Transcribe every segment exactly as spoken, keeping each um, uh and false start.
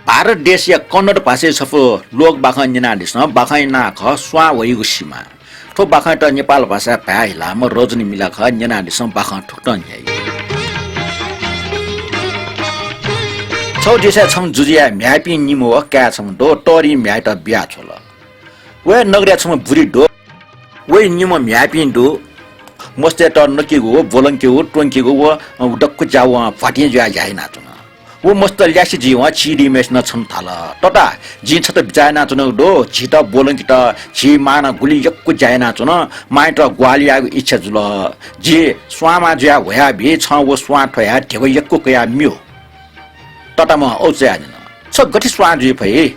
भारत देशया कन्नड भाषाय् छपु लोकबाखं न्यनादिसँ, बाखंया नां खः स्वां वइगु सिमा। थ्व बाखंयात नेपाल भाषाय् भाय् हिलाःम्ह रजनी मिलाखं न्यनादिसँ, बाखं थुकथं न्ह्याइ। छगू देशय् छम्ह जुजुया म्ह्याय्‌पिं निम्ह व काय् छम्ह दु, तःधिं म्ह्याय्‌यात बियाछ्वल। व हे नगरय् छम्ह बुरी दु। वइ निम्ह म्ह्याय्‌पिं दु। मस्तय्‌त नकेगु, ब्वलंकेगु, त्वंकेगु व दक्व ज्या वं भ्वातिं जुयाः ज्या यानाच्वन। व मस्त ल्यासे जुइवं चिधीम्हय्‌सिनं छन्हु धाल, तता, जिं छता बिचाः यानाच्वनागु दु, झीत ब्वलंकेत झी मांनं गुलि यक्व ज्या यानाच्वन, मांयात ग्वाहालि यायेगु इच्छा जुल। जि स्वांमां जुयाः ह्वयाबी, छं व स्वां थ्वयाः ध्यबा यक्व कयाः म्यू। तताम्हं औचाय् न्यन, छ गथे स्वां जुइ फइ?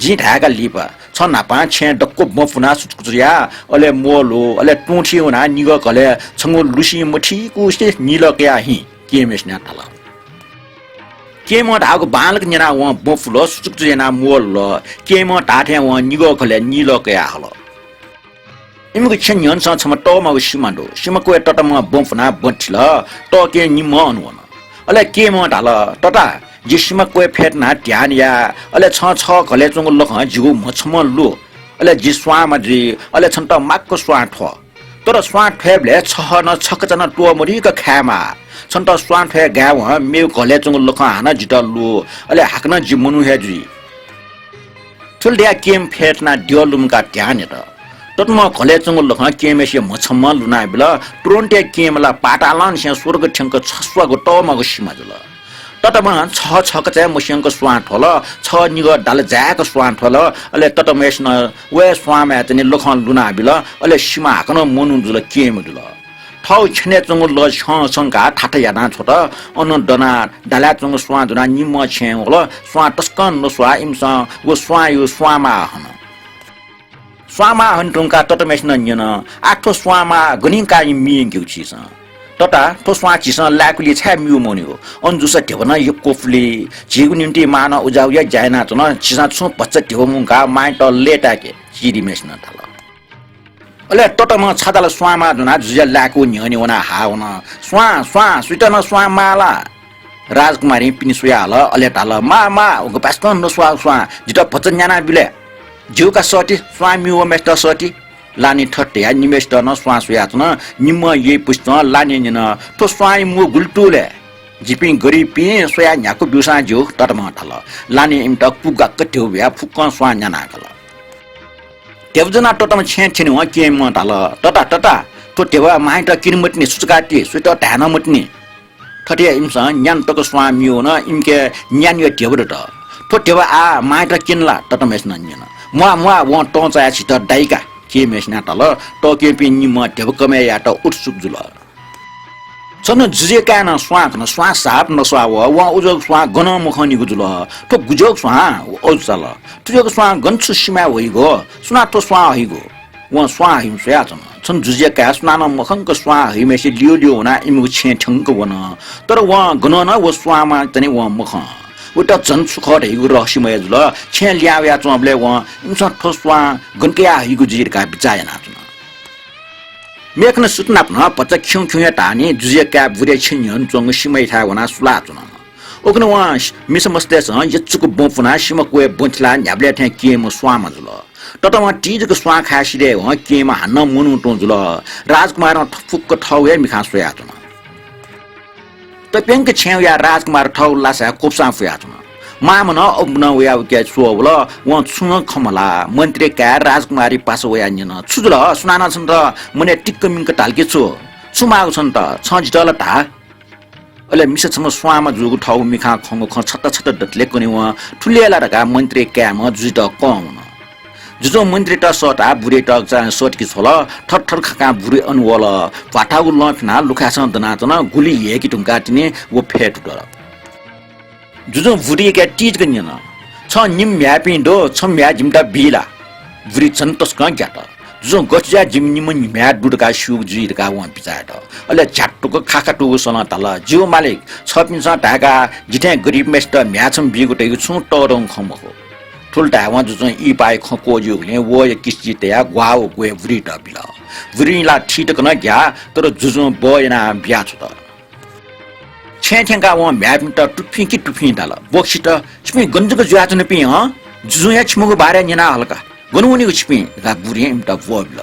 जिं धायेका लिपा, छ न्हापां छेँय् दक्व बँ पुनाः सुचुकुचु या, अले म्वःल्हु, अले तुं थी वनाः निगः घलय् छंगु लुसिं मथीकुसे निलः कयाः हिँ, केहेँम्हय्‌सिनं धाल। केहेँम्हं धाःगु बांलाक न्यनाः वं बँ पुल, सुचुकुचु यानाः म्वःल्हुल। केहेँम्हं धाःथें वं निगः घलय् निलः कयाः हल। इमिगु छेँ न्ह्यःने छम्ह तःमागु सिमा दु। सिमा क्वय् तताम्हं बँ पुनाः बँ थिल। तःकेहेँ निम्हं अन वन। अले केहेँम्हं धाल, तता, जि सिमा क्वय् फ्यतुनाः ध्यान या, अले छं छगः घलय् च्वंगु लखं जिगु म्ह छम्हं लु। अले जि स्वांमा जुइ, अले छन्त माक्व स्वां थ्व। तर स्वां थ्वयेबलय् छहः नं छकचा नं त्वःमदुइक खायेमाः। छन्त स्वां थ्वये गायेवं मेगु घलय् च्वंगु लखं हानं जितः लु, अले हाकनं जि मनू हे जुइ। थुलि धयाः केहेँम्ह फ्यतुनाः द्यः लुमंकाः ध्यान यात। तताम्हं घलय् च्वंगु लखं केहेँम्हय्‌सिया म्ह छम्हं लुनाबिल। तुरुन्त हे केहेँम्ह ला पातालंनिसें स्वर्ग थ्यंक छस्वाःगु तःमागु सिमा जुल। तताम्हं छहः छकचा हे मस्यंक स्वां थ्वल, छहः निगः दाला जाय्‌क स्वां थ्वल। अले तताम्हय्‌सिनं व हे स्वांमाय् तनि लखं लुनाबिल। अले सिमा हाकनं मनू जुल, केहेँम्ह जुल। थःगु छेनय् च्वंगु लः छ्यं संकाः थाथा यानाछ्वत। अनं दनाः दालाय् च्वंगु स्वां दुनाः निम्हं छेँय् वल। स्वां तसकं नस्वाः, इमिसं व स्वांयागु स्वांमाः हन। स्वांमाः हने धुंकाः तताम्हय्‌सिनं न्यन, आः थ्व स्वांमाः गन काः मि यंकेगु छिसं? तता, थ्व स्वां झीसं लाय्‌कुलिइ छाय् म्यू मवनीगु? अन जूसा ध्यबा नं यक्व पुली। झीगु निंतिं मांनं उज्याःगु ज्या यानाच्वन, झीसं छुं भचा ध्यबा मुंकाः मांयात लय्‌ताय्‌के, चिधीम्हय्‌सिनं धाल। अले तताम्हं छदाला स्वांमाः ज्वनाः जुजुया लाय्‌कूगु न्ह्यःने वनाः हाः वन, स्वां, स्वां, सुइत नं स्वां माः ला? राजकुमारीं पिने स्वयाः हल, अले धाल, माः, माः, व गपाय्‌सकं नस्वाःगु स्वां, जितः भचा न्यानाबिल। ज्यू का, सःति, स्वां म्यू वःम्हय्‌सित सःति। लानें थथे धयाः निम्हय्‌सित नं स्वां स्वयाच्वन। निम्हं यइपुसे च्वं लानें न्यन, थ्व स्वांया म्वः गुलि तू ले? जिपिं गरिबपिं स्वयाः न्ह्याक्व ब्यूसां ज्यू, तताम्हं धाल। लानें इमित कुगाक्क ध्यबा बियाः फुक्कं स्वां न्यानाः काल। ध्यबा ज्वनाः तताम्ह छेँय् थ्यनेवं केहेँम्हं धाल, तता, तता, थ्व ध्यबा मांयात किने मतिनि, सुचुकाति, सुइत धाये नं मतिनि। थथे याः इमिसं न्यान्हु तक स्वां म्यू वन, इमिके न्यान्हुया ध्यबा दत। थ्व ध्यबा आः मांयात किन ला? तताम्हय्‌सिनं न्यन। म्वाः, म्वाः, वं तं चायाः झीत दाइ का, केहेँम्हय्‌सिनं धाल। तःकेहेँपिं निम्हं ध्यबा कमय् यायेत उत्सुक जुल। छन्हु जुजुया काय्‌नं स्वां खन, स्वां साप नस्वाः वः, वं उज्याःगु स्वां गनं मखंनिगु जुल। थ्व गुज्याःगु स्वां? व अजू चाल। थुज्याःगु स्वां गन छु सिमाय् वइगु? सुनां थ्व स्वां हइगु? वं स्वां हइम्ह स्वयाच्वन। छन्हु जुजुया काय् सुनानं मखंक स्वां हइम्हय्‌सित ल्यू ल्यू वनाः इमिगु छेँय् थ्यंक वन। तर वं गनं नं व स्वांमाः तनि वं मखं। वइत झन छु खः धइगु रहस्यमय जुल। छेँय् लिहां वयाच्वंबलय् वं इमिसं थ्व स्वां गन कयाः हइगु जुइ धकाः बिचाः यानाच्वन। मेखन सुथ नाप नं भचा खिउँ खिउँ हे धाःनि जुजुया काय् बुरे छेँ न्ह्यःने च्वंगु सिमायाथाय् वनाः सुलाच्वन। उखुन्हु वं मिसा मस्तय्‌सं यचुक बँ पुनाः सिमा क्वय् बँ थिलाः न्ह्याबलें थें केहेँम्ह स्वांम्ह जुल। तताम्हं ति जक स्वां खाये सिधयेवं केहेँम्ह हानं मनू तुं जुल। राजकुमारं फुक्क थःगु हे मिखां स्वयाच्वन। तप्यंक छेँय् वयाः राजकुमार थःगु लासाय् क्वपुसां फुयाच्वन। मांम्हं नं अबुनं वयाः उके स्वःवल। वं छुं नं खँ मल्हाः। मन्त्रीया काय् राजकुमारया पासा वयाः न्यन, छु जुल? सुनानं छन्त मनय् तिक्क मिंक धाल कि छु? छु माःगु छन्त? छं जितः ला धा। अले मिसा छम्ह स्वांम्ह जूगु थःगु मिखां खंगु खँ छता छता दतले कनेवं थुलि हे ला धकाः मन्त्रीया काय्‌म्हं जुजुयात कं वन। जुजुं मन्त्रीयात सःताः बुरेयात सःतके छ्वल। थरथर खकां बुरे अन वल। भ्वाथाःगु लं फिनाः लुखाय्‌सं दनाच्वन। गुलि ह्यय्‌के धुंकाः तिनि व फ्यतुदल। जुजुं बुरेया काय् ति जक न्यन, छं निम्ह म्ह्याय्‌पिं दु, छम्ह म्ह्याय् जिमित बी ला? बुरे झन तसकं ग्यात। जुजुं गथे जुयाः जिमि निम्ह म्ह्याय् दु धकाः स्यूगु जुइ धकाः वं बिचाः यात। अले झ्यात्तुक खाखातूगु सलं धाल, ज्यू मालिक, छःपिन्सं धाय्‌का जि थें गरिबम्हय्‌सित म्ह्याय् छम्ह बीगु धइगु छुं तःधंगु खँ मखु। थुलि धायेवं जुजुं इहिपाया खँ क्वःज्यूगुलिं वःया किस्ति तयाः ग्वाः व ग्वय् बुरेयात बिल। बुरें ला थी तक नं ग्याः, तर जुजुं बः यानाः बियाछ्वत। छेँय् थ्यंकाः वं म्ह्याय्‌पिन्त तुफिं कि तुफिं धाल, "बोक्सीत, छिपिं गन जक जुयाच्वनापिं हँ? जुजुं हे छिमिगु बारे न्यना हल का। गन वनीगु छिपिं?" धकाः बुरिं इमित ब्वःबिल।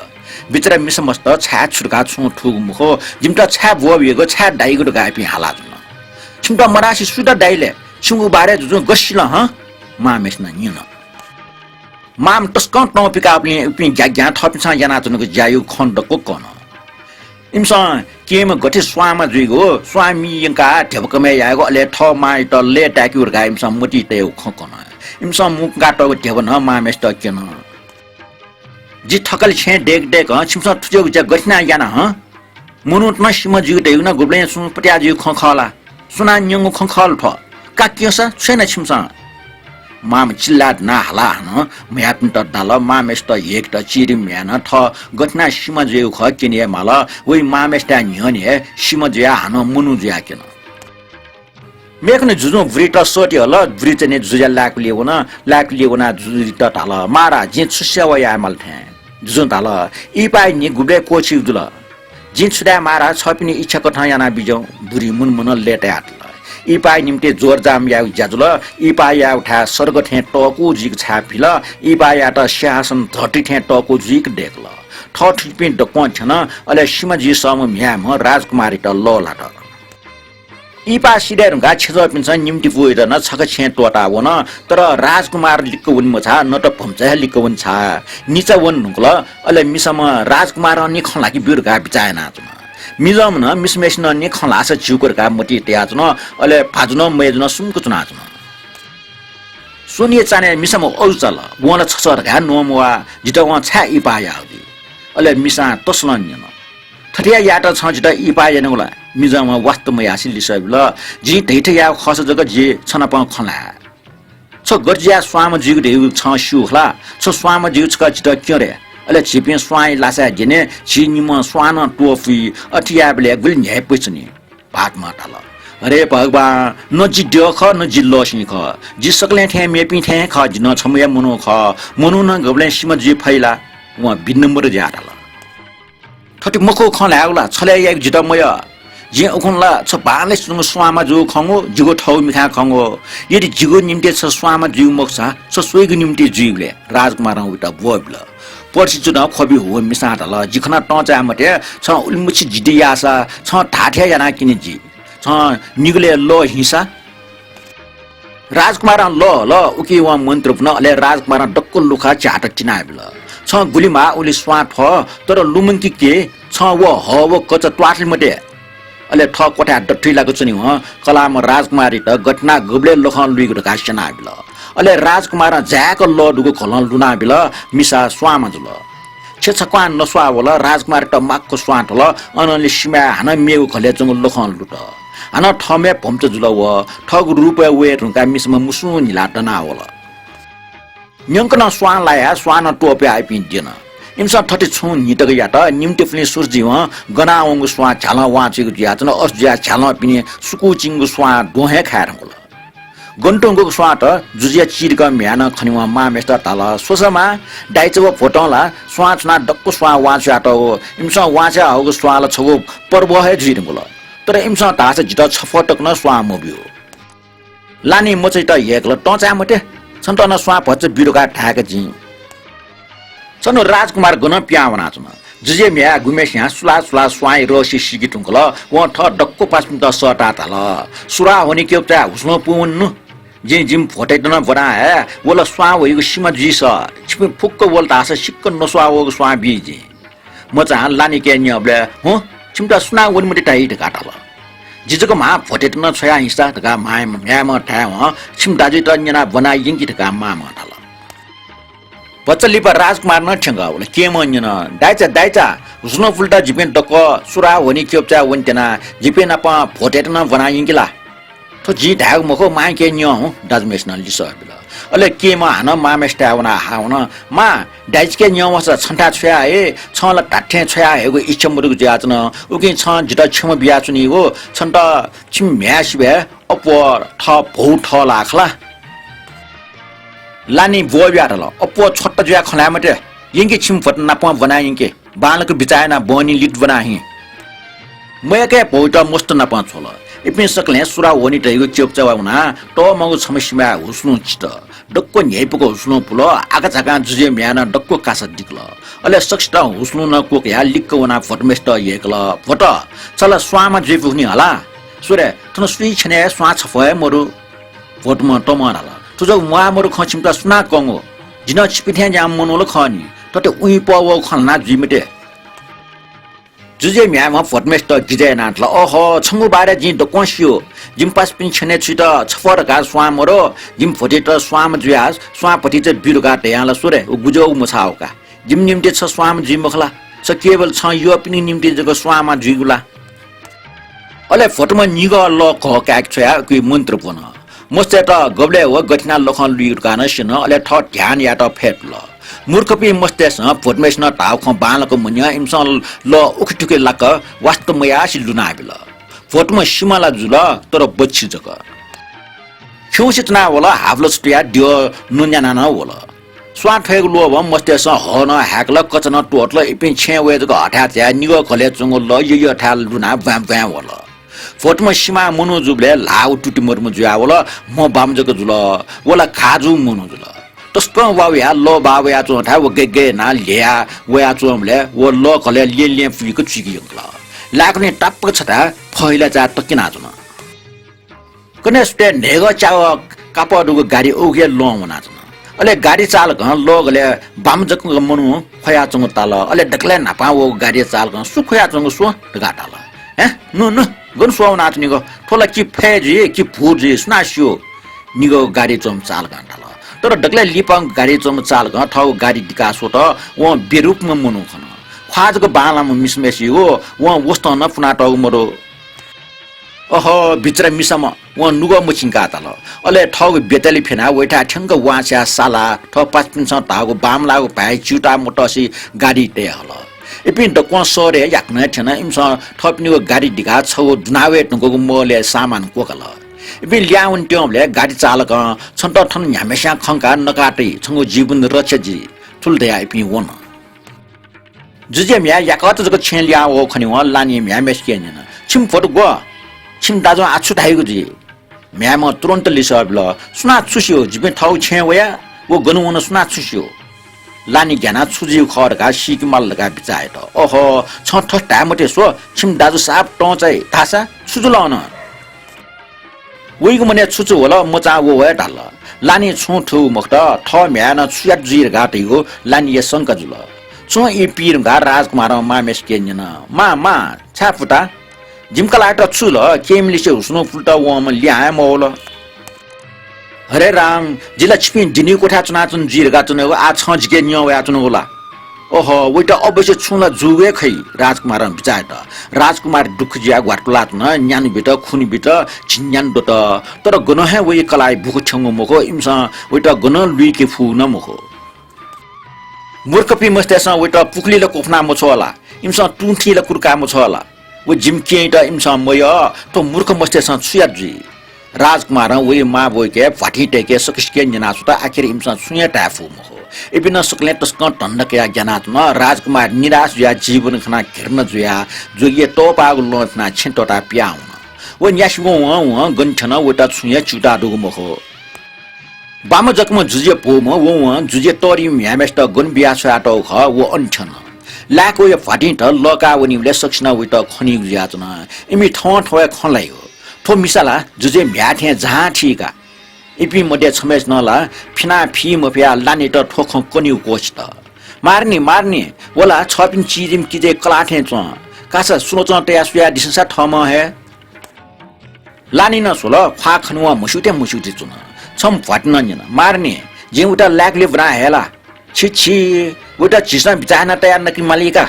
बिचरा मिसा मस्त छाय् छु धकाः छुं थूगु मखु, जिमित छाय् ब्वःबियागु, छाय् दाइगु धकाः इपिं हाला जुल। "छिमित मधासे सुइत दाइ ले? छिमिगु बारे जुजुं गथे सिल हँ?" मांम्हय्‌सिनं न्यन। मांम्ह तसकं तं पिकाःबलय् इपिं ग्याग्यां थःपिन्सं यानाच्वनागु ज्यायागु खँ दक्व कन। इमिसं केहेँम्ह गथे स्वांम्ह जुइगु, स्वां मि यंकाः ध्यबा कमय् यायेगु, अले थः मांयात लय्‌ताय्‌केगु धकाः इमिसं मतिइ तयागु खँ कन। इमिसं मुंकातःगु ध्यबा नं मांम्हय्‌सित क्यन। "जि थकालि छेँय् दय्‌क दय्‌कं छिमिसं थुज्याःगु ज्या गथे याना हँ? मनूत नं सिमा जुइगु धइगु नं गुबलें सुं पत्याः जुइगु खँ खः ला? सुनां न्यंगु खँ खः ला थ्व? का क्यंसा छु याना छिमिसं?" मांम्ह चिल्लाय् धुनाः हाला हानं म्ह्याय्‌पिन्त धाल, मांम्हय्‌सित ह्यय्‌केत चिरि म्ह्याय्‌नं थः गथे यानाः सिमा जुइगु खः क्यने हे माल। वइ मांम्हय्‌सिथाय् न्ह्यःने हे सिमा जुयाः हानं मनू जुयाः क्यन। मेखुन्हु जुजुं बुरित सःते हल। बुरिचने जुजुया लाय्‌कुलिइ वन। लाय्‌कुलिइ वनाः जुजुयात धाल, "मांरा, जिं छु सेवा याये माल थें?" जुजुं धाल, "इहिपाया न्हि गुबलय् क्वःछिगु जुल?" "जिं छु धाये मांरा, छःपिनि इच्छा कथं याना बिज्याहुँ।" बुरिं मुनमुन लय्‌तायातल। इहिपाया निंतिं जोरजाम यायेगु ज्या जुल। इहिपा यायेगु थाय् सर्ग थें तःकू जुइक छाय् फिल। इहिपायात सिंहासन धरती थें तःकू जुइक दय्‌कल। थःथितिपिं दक्वं थ्यन। अले सिमा जुइ सःम्ह म्ह्याय्‌म्ह राजकुमारयात लः ल्हात। इहिपा सिधये धुंकाः छेँजःपिन्सं निम्ति पुयात नं छखा छेँय् त्वःताः वन, तर राजकुमार लिक्क वने मछाः, न त भम्चा हे लिक्क वने छाः। निचा वने धुंकल, अले मिसाम्ह राजकुमारं नि खँ ल्हाके ब्यु धकाः बिचाः यानाच्वन। मिजंम्ह नं मिसाम्हय्‌सिनं नि खँ ल्हाःसा ज्यूक धकाः मतिइ तयाच्वन, अले भाजु नं मय्‌जु नं सुम्क च्वनाच्वन। स्वनिया चान्हय् मिसाम्ह अजू चाल, वं ला छछः धकाः हे नमवाः, जितः वं छाय् इहिपा याःगु जुइ? अले मिसां तसलं न्यन, थथे यायेत छं जितः इहिपा यानागु ला? मिजंम्हं वास्ता मयासें लिसः बिल, जिं धइथें याःगु खःसा जक जि छ नाप खँ ल्हाये। छ गथे जुयाः स्वांम्ह जुइगु धइगु छं स्यू खला। छ स्वांम्ह जुइगु छकः जितः क्यँ रे। अले झीपिं स्वांया लासाय् द्यने, झी निम्हं स्वां नं त्वपुइ। अथे यायेबलय् गुलि न्ह्याइपुसे च्वनी। भाःतम्हं धाल, अरे भगवान, न जि द्यः खः, न जि लःसिं खः। जि सकलें थें मेपिं थें हे खः, जि नं छम्ह हे मनू खः। मनू नं गबलें सिमा जुइ फइ ला? वं विनम्र जुयाः धाल। थथे मखु खँ ल्हायेगु ला छलय् याइगु जितः मयः। जिं उखुन्हु ला छ बांलासे च्वंगु स्वांम्ह जूगु खंगु, जिगु थःगु मिखां खंगु। यदि जिगु निंतिं छ स्वांम्ह जुइगु मखुसा, छ स्वइगु निंतिं जुइगु ले? राजकुमारं वयात ब्वःबिल। पर्सि च्वनाः ख्वबि हुव मिसां धाल, जि खनाः तं चाये मते, छं उलिमछि जिद्दी याःसा, छं धाःथें यानाः क्यने जि। छं निगलय् लः हिंसा। राजकुमारं लः हल, उकी वं मन्त्र पुन, अले राजकुमारं दक्व लुखा झ्याःत तिनाबिल। छं गुलि म्हाः उलि स्वां थ्व, तर लुमंकी के, छं व हः व कचा त्वाथले मते। अले थः क्वथाय् दथुइ लाक च्वनेवं कलाःम्ह राजकुमारयात गथे यानाः गुबलय् लखं लुइगु धकाः स्यनाबिल। अले राजकुमारं जाय्‌क लः दुगु घलं लुनाबिल, मिसा स्वांम्ह जुल। छेँ छक्वहां नस्वाः वल, राजकुमारयात माक्व स्वां थल, अनंलि सिमाय् हानं मेगु घलय् च्वंगु लखं लुत। हानं थःम्हय् भम्चा जुल व, थःगु रूपय् वये धुंकाः मिसाम्ह मुसुं न्हिलाः दनाः वल। न्यंकनं स्वां लायाः स्वां नं त्वपुयाः इपिं द्यन। इमिसं थथे छुं न्हि तक यात, निम्तिपुलिं सुरुजुइवं गनावंगु स्वां झ्यालं वांछ्वइगु जुयाच्वन, अथे जुयाः झ्यालं पिने सुकुचिंगु स्वां द्वहं हे खाये धुंकल। गन तुं गुगु स्वांत जुजुया चिधिकःम्ह म्ह्याय्‌नं खनेवं मांम्हय्‌सित धाल, स्वसा मां, दाइचा व भ्वतं ला स्वां छुनाः दक्व स्वां वांछ्वयात व, इमिसं वांछ्वया हःगु स्वां ला छगू पर्व हे जुइ धुंकल। तर इमिसं धाःसा जितः छफ्वः तक नं स्वां मब्यू। लानि मचायात ह्यय्‌कल, तं चाये मते, छन्त नं स्वां भचा ब्यु धकाः धाय्‌का जिं। छन्हु राजकुमार गनं पिहां वनाच्वन। जुजुया म्ह्याय् गुम्हय्‌सियां सुलाः सुलाः स्वांया रहस्य सीके धुंकल। वं थः दक्व पासापिन्त सःताः धाल, सुराः ह्वनीकेगु चाय् हुसलं पूवने नु। जिं जिमि भ्वतय्‌त नं ब्वना हये, व ला स्वां ह्वइगु सिमा जुइसः। छिपिं फुक्क वल धाःसा सिक्क नस्वाः वःगु स्वां बी जिं। मचां लानिके न्यंबलय्, हुँ, छिमित सुनां वने मते धाइ धकाः धाल। जि जक म्हां भ्वतय्‌त नं छ्वया हिंसा धकाः म्हाय्-, म्ह्याय्‌म्हं धायेवं छिमि दाजुयात न्यनाः ब्वना यंकि धकाः मांम्हं धाल। भचा लिपा राजकुमार नं थ्यंकः वल। केहेँम्हं न्यन, दाइचा, दाइचा, हुसलं पुलेत जिपिं दक्व सुराः ह्वनीकेगु चाय् वने त्यना, जिपिं नाप भ्वतय्‌त नं ब्वना यंकि ला? थ्व जिं धायेगु मखु, मांयाके न्यँ हुँ, दाजुम्हय्‌सिनं लिसः बिल। अले केहेँम्हं हानं मांम्हय्‌सिथाय् वनाः हाः वन, मां, दाइचाके न्यं वःसा छन्थाय् छ्वया हये, छं ला धात्थें छ्वया हयेगु इच्छा मदुगु जुयाच्वन। उकिं छं जितः क्षमा बियाच्वनीगु, छन्त छिमि म्ह्याय् सिबय् अप्वः थः भौ थः लाः खला। लानिं ब्वःबियाः धाल, अप्वः छ्वत्ता जुयाः खँ ल्हाये मते, यंकि छिमि भ्वत नापं ब्वना यंकि। बांलाक बिचाः यानाः बहनी लित ब्वना हिँ। मयय्काः भौत मस्त नापं छ्वल। इपिं सकलें सुरा वनेत धइगु च्यपुचा वनाः तःमागु छम्ह सिमाय् हुसुलुं चित। दक्व न्ह्यइपुक हुसुलुं पुल। आकाझाकां जुजुया म्ह्याय् नं दक्व कासा दिकल। अले सकसितं हुसुलुं नं क्वकयाः लिक्क वनाः भोटमय्सित यय्कल, भोट, छ ला स्वांम्ह जुइ फुनि हला? स्व रे, थन सुइ छ्यनय् स्वां छफः हे मदु। भोटम्हं तमं धाल, थ्व जक म्वाः मदु खँ छिमित सुनां कंगु? जि नं छिपिं थें ज्याःम्ह मनू ला खः नि। थथे उइपः वःगु खँ ल्हाना जुइ मते। जुजुया म्ह्याय्म्हं भोटमय्सित गिजय् यानाः धाल, अहो, छंगु बारे जिं दक्वं स्यू। जिमि पासापिं छ्यनय् छुइत छफः धकाः स्वां मदु। जिमि भतिचा स्वांम्ह जुयाः स्वां भतिचा ब्यु धकाः धयां ला स्व रे, व गुज्याःगु मछाः का। जिमि निंतिं छ स्वांम्ह जुइ मखु ला? छ केवल छं यःपिनिगु निंतिं जक स्वांम्ह जुइगु ला? अले भोटम्हं निगः लः घः काय्के छ्वयाः उकी मन्त्र ब्वन। मस्तय्त गबलय् व गथे यानाः लखं लुइगु धकाः नं स्यन, अले थः ध्यान यायेत फय्तुल। मूर्खपिं मस्तय्सं भोटमय्सिनं धाःगु खँ बांलाक मन्यं इमिसं लः उखेथुखे लाक वास्ता मयासें लुनाबिल। भोटम्ह सिमा ला जुल, तर बच्छि जक। खिउँसे च्वनाः वल, हाबलस तुयाः द्यः न्वन्यानाः नं वल। स्वां थ्वयेगु लोभं मस्तय्सं हः नं हाय्कल, कचा नं त्वःतल। इपिं छेँय् वये जक हथाय् झायाः निगः घलय् च्वंगु लः यःयःथाय् लुनाः ब्वाँय् ब्वाँय् वल। भोटम्ह सिमा मनू जूबलय् ल्हाः व तुति मरुम्ह जुयावल, म्ह बांमु जक जुल। व ला घाः जूम्ह मनू जुल। तसकं वा वयाः लः बाः वयाच्वंथाय् व गय् गय् यानाः ल्ह्ययाः वयाच्वंबलय् व लः घलय् ल्यँ ल्यँ पुइक चुइके यंकल। लाय्कने ताप्पक छथाय् फहिला चाय् तक्यनाच्वन। कन्हय् सुथय् न्हय्गः च्यागः कापः दुगु गाडी उखे लँ वनाच्वन। अले गाडी चालकं लः घलय् बांमु जक मनू ख्वयाच्वंगु ताल। अले दकलय् न्हापां वःगु गाडी चालकं, सु ख्वयाच्वंगु स्व धकाः धाल। हे, नु, नु, गन स्वः वनाच्वनीगु? थ्व ला कि फय् जुइ, कि भूत जुइ, सुनां स्यू? निगःगु गाडी च्वंम्ह चालकं धाल। तर दकलय् लिपांगु गाडी च्वंम्ह चालकं थःगु गाडी दिकाः स्वत, वं बेरूपम्ह मनू खन। ख्वाः जक बांलाःम्ह मिसाम्हय्सिगु, वं वसतं नं पुनातःगु मदु। अहो, बिचरा मिसाम्ह, वं नुगः मछिंकाः धाल। अले थःगु बेतलि फ्यनाः वइथाय् थ्यंक वांछ्वयाः सालाः थः पासापिन्सं धाःगु बांमलाःगु भाय् च्यूताः मतसे गाडी तये हल। इपिं दक्वं शहरय् याकनं थ्यन। इमिसं थःपिनिगु गाडी दिकाः छगू दुना वये धुंकूगु महलय् सामान क्वकल। इपिं लिहां वनेत्यंबलय् गाडी चालकं, छन्त थन न्ह्याम्हस्यां खंकाः नका तइ, छंगु जीवन रक्षा जुइ, थुलि धयाः इपिं वन। जुजुया म्ह्याय् याकःचा जक छेँय् लिहां वःगु खनेवं लानिं म्ह्याय्म्हय्सिके न्यन, छिमि भोट ग्व? छिमि दाजुं आः छु धाइगु जुइ? म्ह्याय्म्हं तुरुन्त लिसः बिल, सुनां छु स्यू? जिपिं थःगु छेँय् वया, व गन वन सुनां छु स्यू? लानि ग्यानाः छु जुइगु खः धकाः सीके माल धकाः बिचाः यात। अहो, छं थथे धाये मते स्व, छिमि दाजु साप तं चाइ धाःसा छु जुल अन? वइगु मनय् छु छु वल, मचां व हे धाल। लानिं छुं थूगु मखुत, थः म्ह्याय् नं छु यात जुइ धकाः धइगु लानिया शंका जुल। छुं ई पी धकाः राजकुमारं मांम्हय्सिके न्यन, मां, मां, छाय् पुता? जिमि कलाःयात छु ल? केहेँम्हलिसे हुसुलुं पुलेत वंम्ह लिहां हे मवल। हरे राम, जि ला छिपिं दिनिगु क्वथाय् च्वनाच्वने जुइ धकाः च्वनागु, आः छं जिके न्यं वयाच्वनागु ला? ओहो, वइत अवश्य छुं ला जूगु हे खइ, राजकुमारं बिचाः यात। राजकुमार दुःख जुयाः ग्वातुलाच्वन, न्यान्हु बित, खुन्हु बित, झिंन्यान्हु दत। तर गनं हे वइ कलाःया बुखँ थ्यंगु मखु, इमिसं वइत गनं लुइके फुगु नं मखु। मूर्खपिं मस्तय्सं वइत पुखुलिइ ला क्वफुना मछ्वः ला? इमिसं तुंथिइ ला कुतुका मछ्वः ला? व जिमि केहेँयात इमिसं मयः, थ्व मूर्ख मस्तय्सं छु यात जुइ? राजकुमारं वइ मां ब्वय्के भ्वातिं तय्के सकसिके न्यनाछ्वत, आखिर इमिसं छुं हे धाये फु मखु। इपिं नं सकलें तसकं धन्दा कयाः ग्यानाच्वन। राजकुमार निराश जुयाः जीवन खनाः घृणा जुयाः जोगिया तःपाःगु लँ फ्यनाः छेँ त्वःताः पिहां वन। व न्यासि वं वं गन थ्यन, वइत छुं हे च्यूताः दुगु मखु। बांमु जकम्ह जुजुया भूम्ह वं वं जुजुया तःधिम्ह म्ह्याय्म्हय्सित गन बिया छ्वयातःगु खः, व अन थ्यन। लाय्क वया भ्वातिंत लःकाः वनीबलय् सकसिनं वइत खनीगु जुयाच्वन। इमि थवं थवय् खँ ल्हाइ। थ्व मिसा ला जुजुया म्ह्याय् थें झां थी का। इपिं मध्ये छम्हय्सिनं ला फिनाः फी मफयाः लानित थ्व खँ कनीगु क्वःछित। मारनी, मारनी, व ला छःपिनि चिजिम्ह किजाया कलाः थें च्वं। कासा सुलचं तयाः स्वयादिसँ सा थःम्हं हे। लानिं नं स्वल, ख्वाः खनेवं म्हस्यूथें म्हस्यूथें च्वन। छम्ह भ्वातिनं न्यन, मारनी, जिं वइत लाय्कलय् ब्वना हये ला? छि छि, वइत झीसं बिचाः याना तयार नके माली का।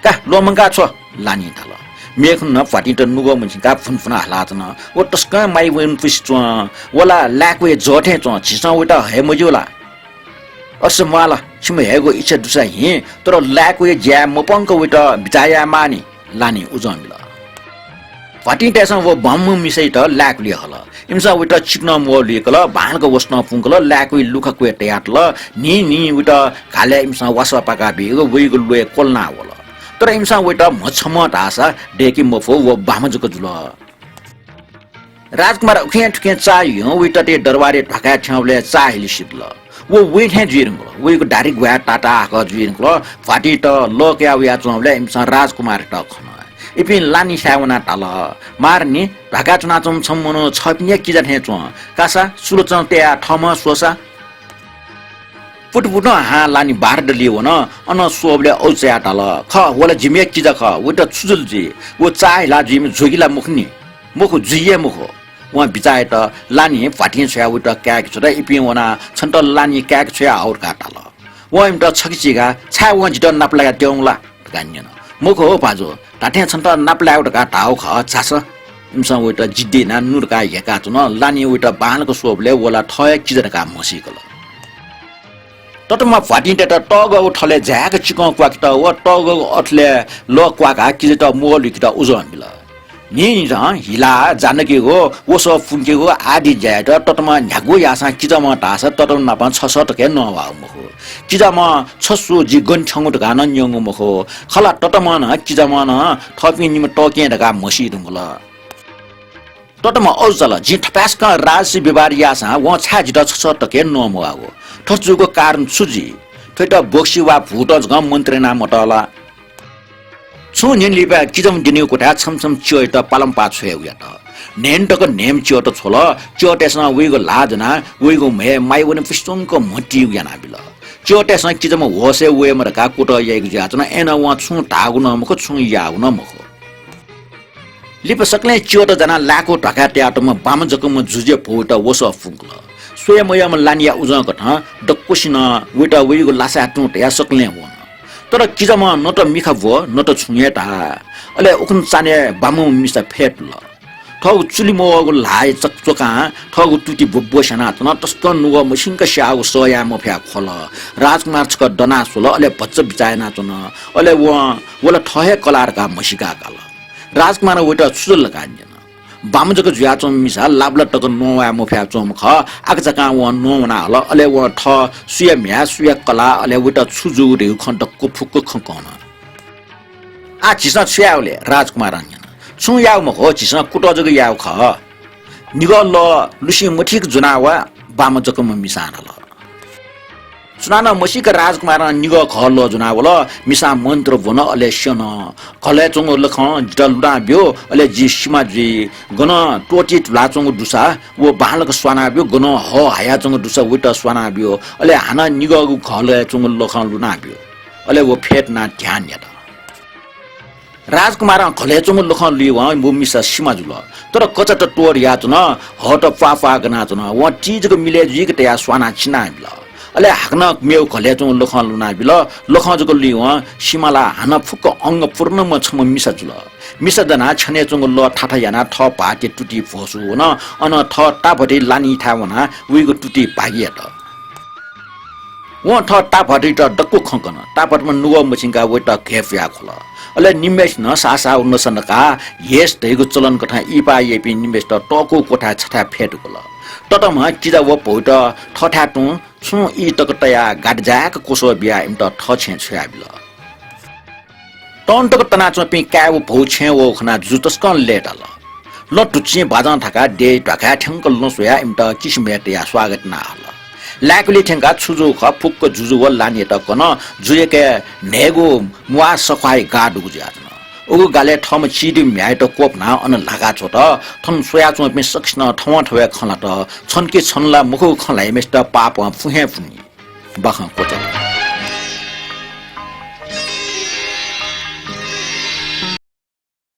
का, ल्वःमंका छ्व, लानिं धाल। मेखुन्हु नं भ्वातिंत नुगः मछिंकाः भुनभुन हालाच्वन। व तसकं माया वइम्ह पुसे च्वं। व ला लाय्क वया जः थें च्वं, झीसं वइत हये मज्यू ला? अथे म्वाः ला, छिमि हयेगु इच्छा दुसा हिं, तर लाय्क वया ज्याय् मपंक वइत बिचाः याये माःनि, लानिं उजं बिल। भ्वातिंतय्सं व बांमु मिसायात लाय्कलय् हल। इमिसं वइत चिकनं म्वःल्हुइकल, बांलाक वसतं पुंकल, लाय्क वया लुखा क्वय् तयातल। न्हिं न्हिं वइत घालय् इमिसं वासः पाकाः बीगु वइगु ल्वय् क्वलना वल। तर इमिसं वइत म्हछम्ह धाःसा दय्‌के मफु, व बाम्ह जक जुल। राजकुमार उखें थुखें चाःहिं वइत ते दरबारय् ध्वाखाय् थ्यंबलय् चाःहिलि सिधल। व वइ थें जुइ धुंकल। वइगु दाढी ग्वाये ताताहाकः जुइ धुंकल। भ्वातिंत लः कयाः वयाच्वंबलय् इमिसं राजकुमारयात खन। इपिं लानि थाय् वनाः धाल, "मार नि, ध्वाखाय् च्वनाच्वंम्ह छम्ह मनू छःपिनि हे किजा थें च्वं। कासा, सुलचं तयाः थःम्हं स्वःसा।" पुटपुटं हां लानि बारदलिइ वन। अनं स्वःबलय् अजू चायाः धाल, "खः, व ला जिमि हे किजा खः, वइत छु जुल जुइ? व चाःहिला जुइम्ह ज्वगि ला मखु नि?" "मखु, जुइ हे मखु।" वं बिचाः यात। लानि भ्वातिं छ्वयाः वइत काय्‌के छ्वत। इपिं वनाः छन्त लानि काय्‌के छ्वयाहःगु धकाः धाल। वं इमित छखे चीकाः, "छाय् वं जितः नापलाकाः त्यंगु ला?" धकाः न्यन। "मखु हो भाजु, धात्थें छन्त नापलायेगु धकाः धाःगु खः, झासँ।" इमिसं वइत जिद्दी यानाः नु धकाः ह्यय्‌काच्वन। लानिं वइत बांलाक स्वःबलय् व ला थः हे किजा धकाः म्हसीकल। ततमा भ्वातिंतय्‌त तःगःगु थलय् झाय्‌क चिकं क्वाकेत व तःगःगु अथलय् लः क्वाकाः किजात म्वःल्हुइकेत उजं बिल। न्हिं न्हिं हिला, जा नकेगु, वसः फुंकेगु आदि ज्या यायेत ततमा न्ह्यागु याःसां किजाम्ह धाःसा ततमा नाप छसः तक हे नवाःगु मखु। किजाम्ह छसु जि गन थ्यंगु धकाः नं न्यंगु मखु। खला ततमा नं किजाम्ह नं थःपिं निम्ह तःकें धकाः म्हसी धुंकल। ततमा अजू चाल, "जिं थपाय्‌सकं राजसी व्यवहार याःसां वं छाय् जितः छसः तक हे नवाःगु? थथे जूगु कारण छु जुइ? थ्वइत बक्सी वा भूतं जकं मन्त्र यानाः मतः ला?" छुं न्हिं लिपा किजाम्ह द्यनीगु क्वथाय् छम्ह छम्ह च्यःयात पालंपाः छ्वये वयात। न्हय्‌न्हय् तक न्हय्‌म्ह च्यःत छ्वल। च्यःतय्‌सं वइगु ल्हाः ज्वनाः वइगु म्हय् माया वने फुस्सुंक म्ह तीगु यानाबिल। च्यःतय्‌सं किजाम्ह होशय् वयेमा धकाः कुतः याइगु जुयाच्वन। अय्‌नं वं छुं धाःगु नं मखु, छुं याःगु नं मखु। लिपा सकलें च्यःत जानाः लाय्‌कू ध्वाखाय् तयातःम्ह बाम्ह जकम्ह जुजुया भौयात वसः फुंकल। स्वये मयःम्ह लानिया उजंकथं दक्वसिनं वइत वइगु लासाय् तुं तयाः सकलें वन। तर किजाम्हं न त मिखा ब्व, न त छुं हे धाः। अले उखुन्हु चान्हय् बाम्ह मिसा फय्‌तुल। थःगु चुलि मवःगु ल्हाः चक-, च्वकां थःगु तुति ब्वब्वस्यानाच्वन। तसकं नुगः मछिंक स्याःगु सह याये मफयाः ख्वल। राजकुमार छकः दनाः स्वल, अले भचा बिचाः यानाच्वन। अले वं व ला थः हे कलाः धकाः म्हसीका काल। राजकुमारं वइत छु जुल धकाः न्यन। बाम्ह जक जुयाच्वंम्ह मिसा लाबला तक नवाये मफयाच्वंम्ह खः। आकाझाकां वं नवाना हल। अले वं थः सुया म्ह्याय्, सुया कलाः, अले वइत छु जूगु धइगु खँ दक्व फुक्क खँ कन। "आः झीसं छु यायेगु ले?" राजकुमारं न्यन। "छुं यायेगु मखु, झीसं कुतः जक यायेगु खः।" निगः लः लुसिं मथीक ज्वनाः वा, बाम्ह जकम्ह मिसां धाल। सुनानं मसीक राजकुमारं निगः घः लः ज्वनाः वल। मिसां मन्त्र ब्वन, अले स्यन। "घलय् च्वंगु लखं जितः लुनाब्यु, अले जि सिमा जुइ। गनं त्वःति धुलाच्वंगु दुसा व बांलाक स्वानाब्यु, गनं हः हायाच्वंगु दुसा वइत स्वानाब्यु। अले हानं निगःगु घलय् च्वंगु लखं लुनाब्यु।" अले व फय्‌तुनाः ध्यान यात। राजकुमारं घलय् च्वंगु लखं लुइवं व मिसा सिमा जुल। तर कचात त्वःधयाच्वन, हःत प्वाः प्वाः गनाच्वन। वं ति जक मिलय् जुइक तयाः स्वानाः चिनाबिल। अले हाकनं मेगु घलय् च्वंगु लखं लुनाबिल। लखं जक लुइवं सिमा ला हानं फुक्क अंग पूर्णम्ह छम्ह मिसा जुल। मिसा दनाः छ्यनय् च्वंगु लः थाथा यानाः थः भाःतया तुति भ्वसू वन। अनं थः ताःभतिं लानिथाय् वनाः वइगु तुति भागि यात। वं थः ताःभतित दक्व खँ कन। ताःभतिम्ह नुगः मछिंकाः वइत घय् पुयाः ख्वल। अले निम्हय्‌सिनं साःसाःगु नसा नकाः ह्येस धइगु चलन कथं इहिपाः याइपिं निम्हय्‌सित तःकूगु क्वथाय् छथाय् फय्‌तुकल। ततम्हं किजा व भौयात थःथाय् तुं छुं ई तक तयाः गादिजाय्‌क क्वसः बियाः इमित थः छेँय् छ्वयाबिल। तन तक तनाच्वंपिं काय् व भौ छेँय् वःगु खनाः जुजु तसकं लय्‌ताल। लँ धुचिं बाजं थाकाः देय् ध्वाखाय् थ्यंक लँ स्वयाः इमित किसिमय् तयाः स्वागत याना हल। लाय्‌कुलिइ थ्यंकाः छु जूगु खः फुक्क जुजु व लानियात कन। जुजुया काय् न्हय्‌गू म्वाः सख्वाइ गाः दुगु जुयाच्वन। उगु गालय् थःम्ह चिधि म्ह्याय्‌यात क्वपुनाः अन ल्हाका छ्वत। थन स्वयाच्वंपिं सकसिनं थवंथवय् खँ ल्हात। छन कि छन ला मखुगु खँ ल्हाइम्हय्‌सित पापं फु हे फुनि। बाखं क्वचाल।